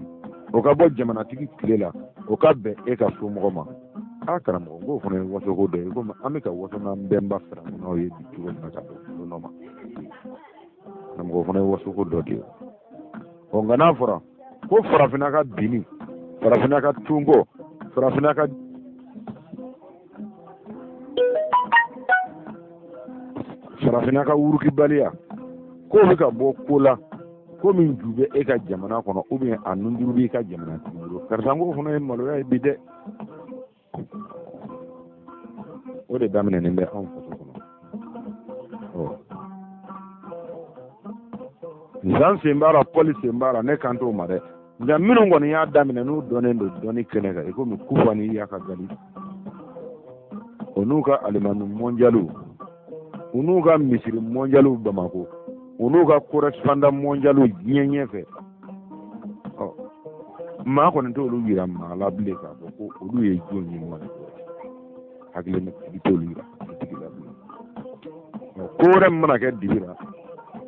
o ka bɔ jamanatigi tile la, o ka bɛn e ka somɔgɔ ma. A karamɔgɔ, n k'o fana ye wasoko dɔ ye, komi an bɛ ka waso n'an bɛnba farafinnaw ye bi cogo min na ka bɛn don dɔ ma. Karamɔgɔ, fana ye wasoko dɔ de ye. Ɔ nka n'a fɔra ko farafinna ka binni, farafinna ka tunkɔ, farafinna ka Farafinna ka wurukibaliya k'o bɛ ka bɔ ko la ko min ju bɛ e ka jamana kɔnɔ ou bien a nunjuru b'i ka jamana tigi bolo. Karisa, n k'o fana ye maloya ye bi dɛ. O de daminɛnen bɛ anw faso kɔnɔ. Ɔ Zan sen b'a la, Pɔli sen b'a la, ne kan t'o ma dɛ. Nka minnu kɔni y'a daminɛ, n'u dɔnnen don dɔnni kɛnɛ kan, i komi Kufa ni Yaka Gali, o n'u ka alimami mɔnjaliw, u n'u ka misiri mɔnjaliw Bamakɔ, u n'u ka correspondant mɔnjaliw diɲɛ ɲɛfɛ, ɔ maa kɔni t'olu yira maa la bilen k'a fɔ ko olu ye jɔn ye. Mali hakili t'olu yira tigi la bilen. Ko wɛrɛ min mana kɛ dibi la,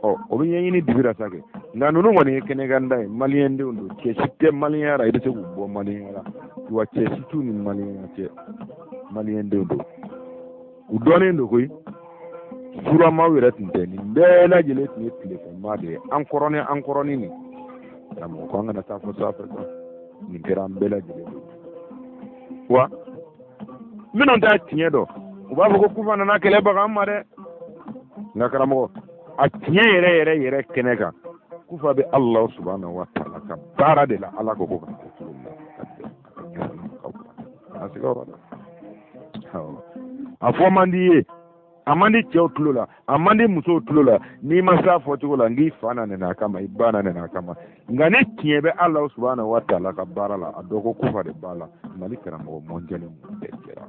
ɔ o bɛ ɲɛɲini dibi la sa kɛ. Nka ninnu kɔni ye kɛnɛkanda ye, maliyɛndenw don. Cɛ si tɛ maliyɛnya la i bɛ se k'u bɔ maliyɛnya la wa, cɛ si t'u ni maliyɛnya cɛ. Maliyɛndenw don, u dɔnnen don koyi. Suramaw yɛrɛ tun tɛ, nin bɛɛ lajɛlen tun ye tilefɛmaa de ye. An kɔrɔni, an kɔrɔni nin karamɔgɔ ko an kana taa fɔ sanfɛ sa. Nin kɛra an bɛɛ lajɛlen bolo wa. Minnu t'a tiɲɛ dɔn, u b'a fɔ ko Kufa nana kɛlɛ baga an ma dɛ. Nka karamɔgɔ, a tiɲɛ yɛrɛ yɛrɛ yɛrɛ kɛnɛ kan, Kufa bɛ Alahu subahana wa taala ka baara de la. Ala ko ko ka kɛ cogo min na, ka bɛn a ka ɲɛfɔli ma kaw a sigiyɔrɔ la. A fɔ man di i ye, a man di cɛw tulo la, a man di musow tulo la. N'i ma s'a fɔcogo la, n k'i fa na nɛnɛ a kama, i ba na nɛnɛ a kama. Nka ni tiɲɛ bɛ Alahu subahana wa taala ka baara la, a dɔn ko Kufa de b'a la. Mali karamɔgɔ mɔnjɛlen bɛɛ jɛra,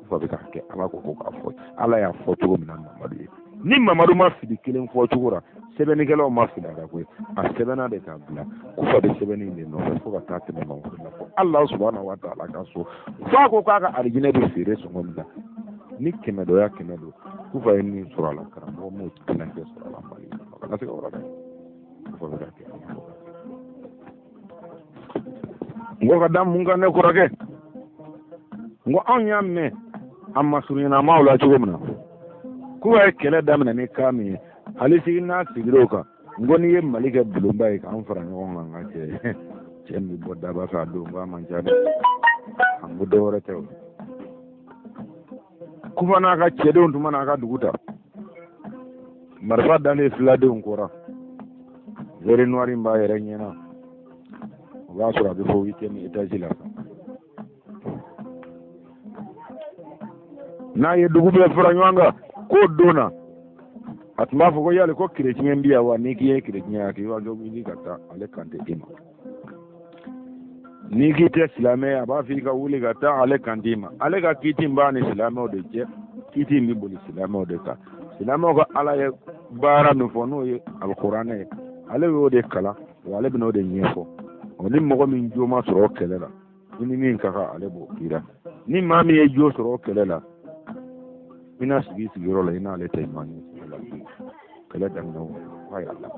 Kufa bɛ k'a kɛ. Ala ko ko k'a fɔ, Ala y'a fɔ cogo min na Mamadu ye, ni Mamadu ma fili kelen fɔ cogo la, sɛbɛnnikɛlaw ma fili a la koyi. A sɛbɛnna de k'a bila, Kufa bɛ sɛbɛnni de nɔfɛ fo ka taa tɛmɛ Mamadu la fo Ala subahana wa taala ka so. F'a ko k'a ka arijinɛ bɛ feere sɔngɔ min na, ni kɛmɛ dɔ ya kɛmɛ don, Kufa ye min sɔrɔ a la, karamɔgɔ m'o tilancɛ sɔrɔ a la Mali kɔnɔ. Kana se ka yɔrɔ dɛ, Kufa bɛ ka kɛ. N ko ka da mun kan, ne kɔrɔkɛ? N ko anw y'a mɛn a masurunyana maaw la cogo min na, Kufa ye kɛlɛ daminɛ ni kan min ye, hali sigi n'a sigira o kan. N ko n'i ye Mali kɛ bulonba ye k'an fara ɲɔgɔn kan, ka cɛ cɛ min bɛ bɔ daba fɛ a don, k'a man ca dɛ. An ko dɔ wɛrɛ tɛ o. Kufa n'a ka cɛdenw tun mana a ka dugu ta, marifa dalen filadenw kɔrɔ, verre noir in b'a yɛrɛ ɲɛna, o b'a sɔrɔ a bɛ fɔ huitième étage la. N'a ye dugu bɛɛ fara ɲɔgɔn kan k'o don na, a tun b'a fɔ ko yali ko kereciyɛn bi yan wa? N'i k'i ye kereciyɛn ye, k'i b'a wuli ka taa, ale kan tɛ e ma. N'i k'i tɛ silamɛ ye, a b'a fɔ i ka wuli ka taa, ale kan t'i ma. Ale ka kiiti b'a ni silamɛw de cɛ, kiiti in bɛ boli silamɛw de kan. Silamɛw ka Ala ye baara min fɔ, n'o ye alikuranɛ ye, ale y'o de kalan wa, ale bɛna o de ɲɛfɔ. Ɔ ni mɔgɔ min jo ma sɔrɔ o kɛlɛ la, i ni min ka kan, ale b'o k'i la. Ni maa min ye jo sɔrɔ o kɛlɛ la, i na sigi sigiyɔrɔ la, i n'ale tɛ ɲɔgɔn ye kɛlɛ daminɛ o k'a y'a la.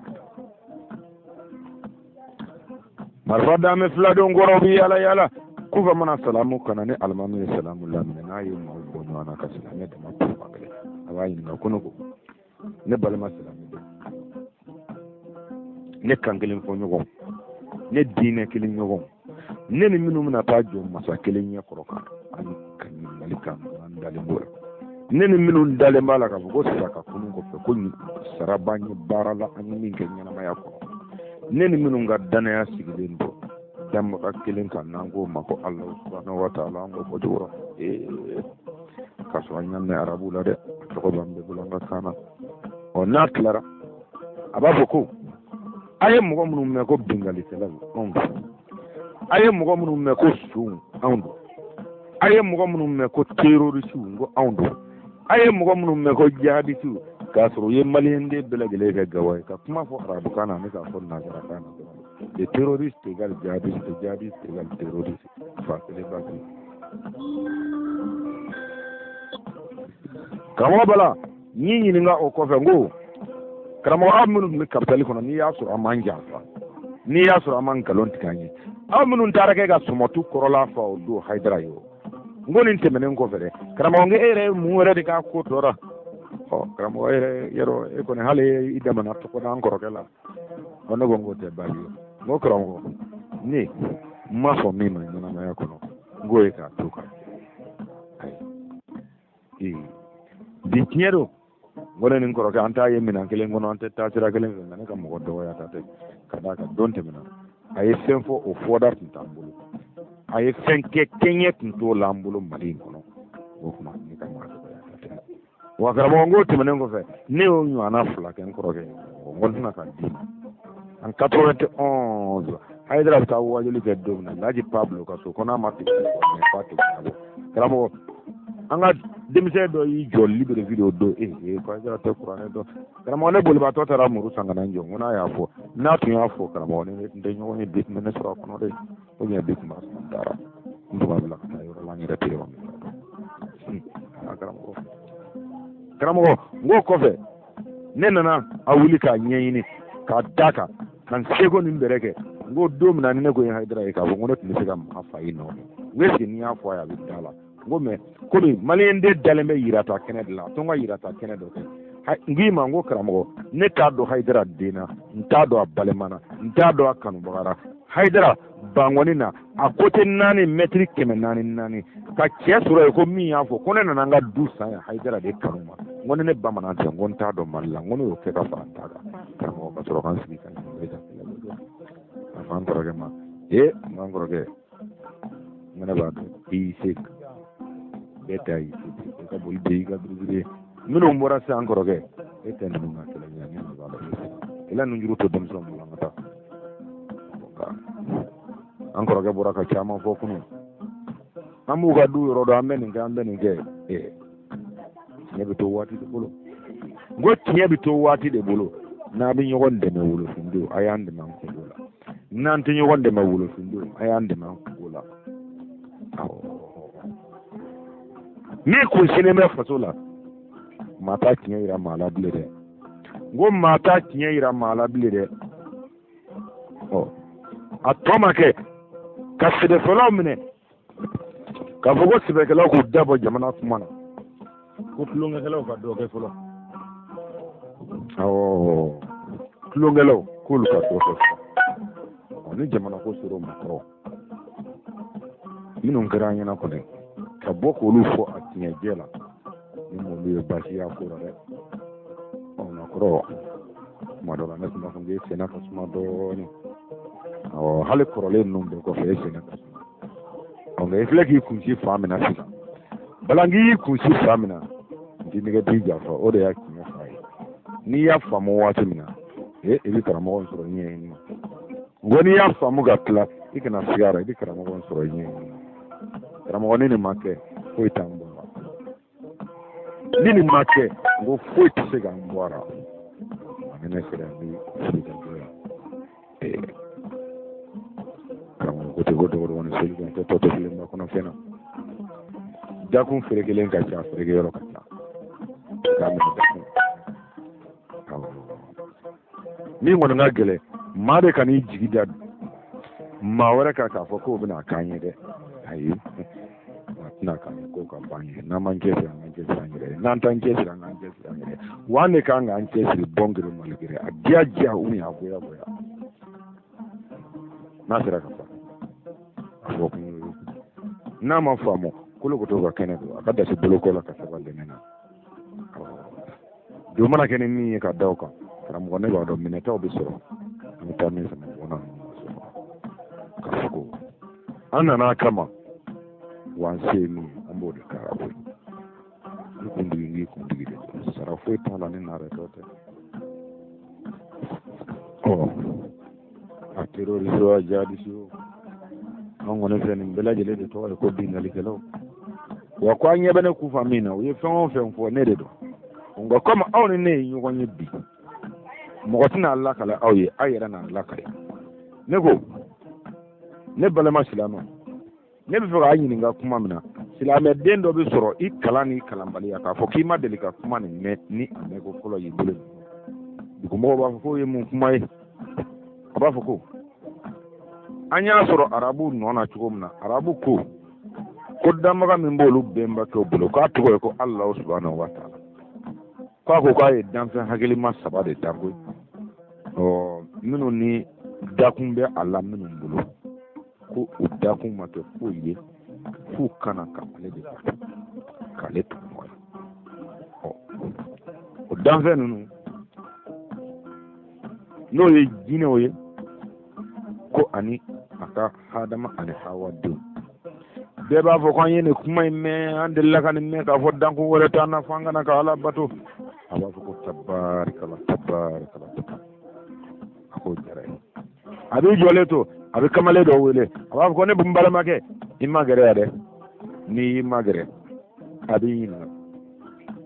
Marifa dalen filadenw kɔrɔ, bɛ yaala yaala. Kufa mana salamu kana ni alimami ye salamu laminɛ, n'a ye maaw bɔ ɲɔgɔn na ka silamɛ dama to fan kelen, a b'a ɲininka ko ne ko ne balima silamɛ, ne kan kelen fɔ ɲɔgɔn, ne diinɛ kelen ɲɔgɔn, ne ni minnu bɛna taa jɔ masa kelen ɲɛ kɔrɔ kan ani ka ɲininkali kan, an dalen b'o la, ne ni minnu dalen b'a la k'a fɔ ko sa ka kunun kɔfɛ ko sara b'an ye baara la an ye min kɛ ɲɛnamaya kɔnɔ, ne ni minnu ka danaya sigilen don danbaga kelen kan, n'an k'o ma ko Alahu subahana wa taala, an k'o fɔ cogo la ee k'a sɔrɔ an y'a mɛn arabu la dɛ, a tɔgɔ b'an bɛɛ bolo an ka kan na. Ɔ n'a tilara, a b'a fɔ ko a ye mɔgɔ minnu mɛn ko binkannikɛlaw, anw don. A ye mɔgɔ minnu mɛn ko sonw, anw don. A ye mɔgɔ minnu mɛn ko terorisiw, n ko anw don. A ye mɔgɔ minnu mɛn ko jihadisiw, k'a sɔrɔ u ye maliyɛnden bɛɛ lajɛlen kɛ gawa ye, ka kuma fɔ arabukan na ani k'a fɔ nansarakan na dɔrɔn. Les terroristes égale djihadiste, djihadiste égale terroriste, fa kelen ba kelen. Karamɔgɔ Bala, n y'i ɲininka o kɔfɛ, n ko karamɔgɔ, aw minnu tun bɛ kapitali kɔnɔ, n'i y'a sɔrɔ an m'an janfa, n'i y'a sɔrɔ an ma nkalon tigɛ an ye, aw minnu taara kɛ ka sɔmɔtu kɔrɔla fa o don Hayidara ye o, n ko nin tɛmɛnen kɔfɛ dɛ, karamɔgɔ, n ko e yɛrɛ ye mun wɛrɛ de k'a ko tɔ la? Ɔ karamɔgɔ yɛrɛ yɔrɔ e kɔni hali i damana tɔgɔ d'an kɔrɔkɛ la. Ɔ ne ko n k'o tɛ baasi ye. N ko karamɔgɔ, ne n ma sɔn min ma ɲɛnamaya kɔnɔ, n k'o ye k'a to ka ayi ee bi tiɲɛ don. N ko ne ni n kɔrɔkɛ an t'a ye minɛn kelen kɔnɔ, an tɛ taa sira kelen fɛ, nka ne ka mɔgɔ dɔgɔya ta tɛ, ka d'a kan don tɛmɛna a ye fɛn fɔ, o fɔda tun t'an bolo, a ye fɛn kɛ kɛɲɛ tun t'o la an bolo Mali in kɔnɔ. O tuma ne ka mɔgɔ dɔgɔya ta tɛ. Wa karamɔgɔ, n k'o tɛmɛnen kɔfɛ, ne y'o ɲɔgɔnna fila kɛ n kɔrɔkɛ ye, n ko n tɛna ka d'i ma. En 91, Hayidara bɛ taa wajuli kɛ don min na Laji Pablo ka so ko n'a ma tigɛ k'a tɛ ɲɛnabɔ. Karamɔgɔ, an ka denmisɛn dɔ y'i jɔ Libreville o don, ee ko Hayidara tɛ kuranɛ dɔn. Karamɔgɔ, ne bolibaatɔ taara muru san ka na n jɔ, n ko n'a y'a fɔ, n'a tun y'a fɔ, karamɔgɔ, ne tun tɛ ɲɔgɔn ye bi, tun bɛ ne sɔrɔ a kɔnɔ dɛ, ou bien bi tun b'a sɔrɔ n taara, n tun b'a bila ka taa yɔrɔ la n yɛrɛ tɛ yɔrɔ min na. Karamɔgɔ, n k'o kɔfɛ ne nana a wuli k'a ɲɛɲini k'a da kan ka n seko ni n bɛrɛ kɛ. N ko don min na ni ne ko ye Hayidara ye k'a fɔ n ko ne tun bɛ se ka maa fa i nɔfɛ, n ko est-ce que n'i y'a fɔ a ye a bɛ da la? N ko mais komi maliyɛn den dalen bɛ yirata kɛnɛ de la, a to n ka yirata kɛnɛ dɔ kɛ. N k'i ma, n ko karamɔgɔ, ne t'a dɔn Hayidara den na, n t'a dɔn a balima na, n t'a dɔn a kanubaga la. Hayidara bangɔni na a côté naani, mɛtiri 404, ka cɛ sɔrɔ yen ko min y'a fɔ ko ne nana n ka du san yan Hayidara de kanu ma. N ko ni ne bamanan tɛ, n ko n t'a dɔn Mali la. N ko ne y'o kɛ ka fara n ta kan, karamɔgɔ, ka sɔrɔ ka n sigi ka ɲininkali ka kɛlɛ kɛ. A fɔ an kɔrɔkɛ ma, ee n k'an kɔrɔkɛ, n ko ne b'a dɔn i y'i se bɛɛ ta y'i se, i ka boli bɛ i ka biribiri ye. Minnu bɔra sisan, an kɔrɔkɛ, e tɛ ninnu ka kɛlɛ ɲɛ, ne b'a dɔn i la nujuru to denmisɛnw bolo, an ka taa. An kɔrɔkɛ bɔra ka caman fɔ kunun, an b'u ka du yɔrɔ dɔn, an bɛ nin kɛ, an bɛ nin kɛ. Ee, tiɲɛ bɛ to waati de bolo. N ko tiɲɛ bɛ to waati de bolo. N'an bɛ ɲɔgɔn dɛmɛ wolofindo, a y'an dɛmɛ an kunko la. N'an tɛ ɲɔgɔn dɛmɛ wolofindo, a y'an dɛmɛ an kunko la. N'i kun sinnen bɛ faso la, maa t'a tiɲɛ yira maa la bilen dɛ. N ko maa t'a tiɲɛ yira maa la bilen dɛ. Ɔ a tɔ ma kɛ ka sɛbɛfɔlaw minɛ k'a fɔ ko sɛbɛkɛlaw k'u da bɔ jamana kuma na, ko tulonkɛkɛlaw ka dɔ kɛ fɔlɔ. Awɔ, tulonkɛlaw k'olu ka dɔ kɛ fɔlɔ. Ɔ ni jamana ko sera o ma kɔrɔ, minnu kɛra an ɲɛna kɔni ka bɔ k'olu fɔ a tiɲɛjɛ la, ni m'olu ye baasi y'a ko la dɛ. Ɔ nka kɔrɔ, tuma dɔ la ne tun b'a fɔ k'e senna ka suma dɔɔnin. Awɔ, hali kɔrɔlen ninnu bɛɛ kɔfɛ, e senna ka suma. Ɔ nka i filɛ k'i kunsi fan min na sisan, balanki y'i kunsi fan min na, n t'i nɛgɛ t'i janfa, o de y'a tiɲɛ fan ye. N'i y'a faamu waati min na, ee i bɛ karamɔgɔ in sɔrɔ ɲɛ in ma. N ko n'i y'a faamu ka tila, i kana siga a la, i bɛ karamɔgɔ in sɔrɔ ɲɛ in ma. Karamɔgɔ, ni nin ma kɛ, foyi t'an bɔ a la. Ni nin ma kɛ, n ko foyi tɛ se k'an bɔ a la. Ni ne sera n bɛ fili ka jɔ yan. Ee karamɔgɔ ko ten ko dɔgɔdɔgɔnin seli kan tɛ tɔ to filenba kɔnɔ fɛn na. Dakun ferekelen ka ca, fereke yɔrɔ ka ca. K'a minɛ dakun. Min kɔni ka gɛlɛn, maa de kan'i jigi da maa wɛrɛ kan k'a fɔ k'o bɛna k'an ye dɛ. Ayi, a tɛna k'an ye k'o ka ban ye. N'an m'an cɛsiri, an k'an cɛsiri an yɛrɛ ye. N'an t'an cɛsiri, an k'an cɛsiri an yɛrɛ ye. Wa an de kan k'an cɛsiri bon gré mal gré, a diya diya ou bien a goya goya. N'a sera ka faamu, a fɔ kun ye. N'a ma faamu, kolokoto ka kɛnɛ don, a ka dasi boloko la ka sabali dɛmɛ na. Don mana kɛ ni min ye ka da o kan, karamɔgɔ, ne b'a dɔn minɛtaw bɛ sɔrɔ, an bɛ taa min sama bɔ na ka fɔ ko an nana a kama, wa an se ye min ye, an b'o de kɛ a koyi. I kuntigi n'i kuntigi de don, sara foyi t'a la ni naare tɔ tɛ. Ɔ a terroriste o, a jihadiste o, an kɔni fɛ nin bɛɛ lajɛlen de tɔgɔ ye ko binkannikɛlaw. Wa ko an ɲɛ bɛ ne kufa min na, u ye fɛn o fɛn fɔ, ne de don. Nka komi aw ni ne ye ɲɔgɔn ye bi, mɔgɔ tɛna lakale aw ye, aw yɛrɛ n'a lakale. Ne ko ne balima silamɛ, ne bɛ fɛ k'a ɲininka kuma min na, silamɛden dɔ bɛ sɔrɔ i kalan ni kalanbaliya k'a fɔ k'i ma deli ka kuma nin mɛn, ni a mɛn ko fɔlɔ y'i bolo, dugumɔgɔw b'a fɔ k'o ye mun kuma ye? A b'a fɔ ko an y'a sɔrɔ arabu nɔ na cogo min na, arabu ko ko danbaga min b'olu bɛnbakɛw bolo, k'a tɔgɔ ye ko Alahu subahanahu wa taala, k'a ko k'a ye danfɛn hakilima saba de dan koyi, ɔ minnu ni dakun bɛ a la minnu bolo, ko u dakun ma kɛ foyi ye f'u kana ka ale de bato, k'ale tugu ɲɔgɔn ye. Ɔ o Danfɛn ninnu n'o ye jinɛw ye ko ani a ka hadama ani hawa denw bɛɛ b'a fɔ ko an ye nin kuma in mɛn, an delila ka nin mɛn k'a fɔ danko wɛrɛ t'an na fo an kana ka Ala bato. A b'a fɔ ko tabarikala tabarikala, a k'o diyara ye. A b'i jɔlen to, a bɛ kamalen dɔ wele, a b'a fɔ ko ne n balimakɛ, i magɛrɛ yan dɛ. N'i y'i magɛrɛ, a b'i ɲininka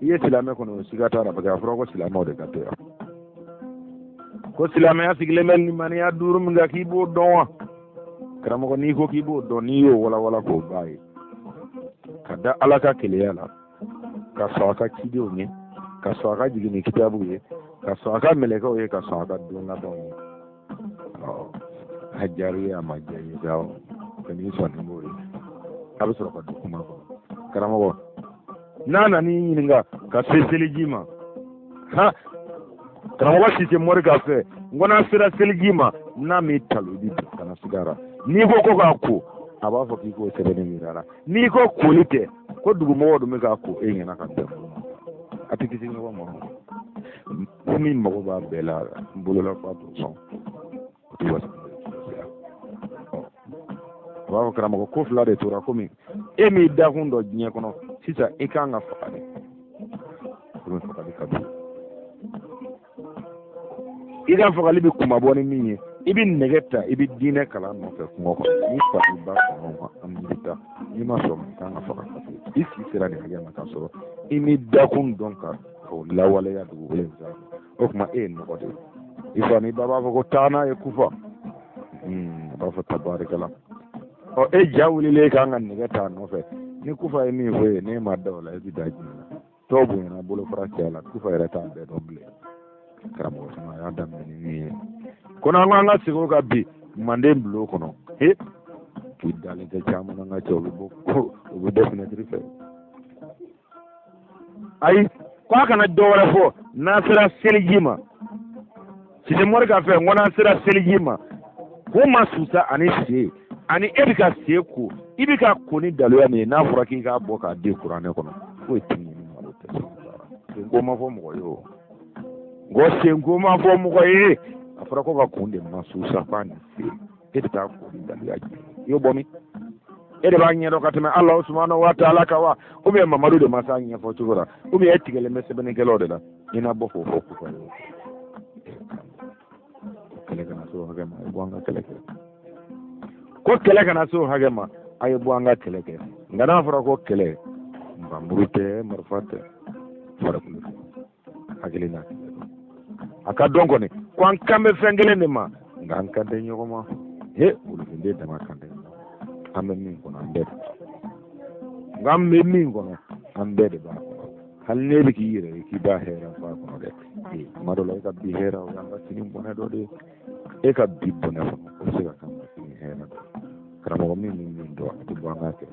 i ye silamɛ kɔni, o siga t'a la, parce que a fɔra ko silamɛw de ka to yan, ko silamɛya sigilen bɛ limaniya duuru min kan, k'i b'o dɔn wa? Karamɔgɔ, n'i ko k'i b'o dɔn, n'i y'o walawala k'o b'a ye, ka da Ala ka keleya la, ka sɔn a ka cidenw ye, ka sɔn a ka jiginni kitabuw ye, ka sɔn a ka mɛlɛkɛw ye, ka sɔn a ka don labanw ye, a diyara i ye, a ma diya i ye sa, o n'i sɔnni b'o ye, a bɛ sɔrɔ ka don kuma kɔnɔ. Karamɔgɔ, n'a nan'i ɲininka ka se seliji ma, ha, karamɔgɔ Sise mori ka fɛ n ko n'a sera seliji ma, n'a m'i talo, i bɛ bin, kana sigara. N'i ko ko k'a ko, a b'a fɔ k'i k'o sɛbɛnni yira la. N'i ko koli tɛ, ko dugumɔgɔw dun bɛ k'a ko e ɲɛna ka bɛn, a tɛ kisi ɲɔgɔn ma. Ko min mago b'a bɛɛ la, n bolola fa t'o sɔn, o tɛ wasa. A b'a fɔ karamɔgɔ ko fila de tora, komi e m'i dakun dɔn diɲɛ kɔnɔ sisan, i kan ka faga de, komi fagali ka di i ka fagali bɛ kunmabɔ ni min ye, i bɛ nɛgɛ ta, i bɛ diinɛ kalan nɔfɛ kungo kɔnɔ, n'i fa n'i ba sɔnna o ma, an bɛ taa. N'i ma sɔn, i kan ka faga, parce que i si sera nin hakɛ ma k'a sɔrɔ i m'i dakun dɔn ka o lawaleya dugukolo in sanfɛ. O tuma e ye nɔgɔ de ye. I fa n'i ba b'a fɔ ko taa n'a ye kufa. A b'a fɔ tabarikala. Ɔ, e ja wulilen kan ka nɛgɛ ta a nɔfɛ. Ni kufa ye min fɔ e ye, n'e ma da o la, e bɛ da jumɛn na? Tɔw bonyana bolofara caya la, kufa yɛrɛ t'a bɛɛ dɔn bilen. Karamɔgɔ sama a y'a daminɛ ni min ye ko n'an ko an ka segin o kan bi manden bulon kɔnɔ, he, k'i dalen tɛ caman na, n ka cɛ, u bɛ bɔ, u bɛ bɔ fenêtre fɛ. Ayi, ko a kana dɔ wɛrɛ fɔ n'a sera seliji ma. Sise mori ka fɛ n ko n'an sera seliji ma, ko ma susa ani sen ani e bɛ ka sen ko, i bɛ ka ko ni daluya min ye, n'a fɔra k'i k'a bɔ k'a di kuranɛ kɔnɔ, foyi tɛ ɲɛ ni malo tɛ. Senko ma fɔ mɔgɔ ye o, n ko senko ma fɔ mɔgɔ ye. A fɔra ko ka kun de ma susa k'a ni sen, e bɛ taa ko ni daluya jumɛn i y'o bɔ min? E de b'a ɲɛdɔn ka tɛmɛ Ala subahana wa taala kan wa? Ou bien Mamadu de ma s'a ɲɛfɔ cogo la? Ou bien e tigɛlen bɛ sɛbɛnnikɛlaw de la? I na bɔ k'o fɔ kufa ye. Kɛlɛ kana se o hakɛ ma, a ye bɔ an ka kɛlɛ kɛ. Ko kɛlɛ kana se o hakɛ ma, a ye bɔ an ka kɛlɛ kɛ. Nka n'a fɔra ko kɛlɛ, npanmuru tɛ, marifa tɛ, farikolo hakili n'a a ka dɔn kɔni ko an kan bɛ fɛn kelen de ma, nka an kan tɛ ɲɔgɔn ma. He, wulufinden dama kan tɛ ɲɔgɔn ma. An bɛ min kɔnɔ, an bɛɛ de b'a kɔnɔ. Nka an bɛ min kɔnɔ, an bɛɛ de b'a kɔnɔ. Hali n'e bɛ k'i yɛrɛ ye k'i b'a hɛrɛ fɔ a kɔnɔ dɛ, ee, tuma dɔ la e ka bi hɛrɛ, o y'an ka sini bɔnɛ dɔ de ye. E ka bi bɔnɛ kɔnɔ, o bɛ se ka k'an ka sini hɛrɛ dɔ ye. Karamɔgɔ, min bɛ min dɔn, a tɛ bɔ an ka kɛ.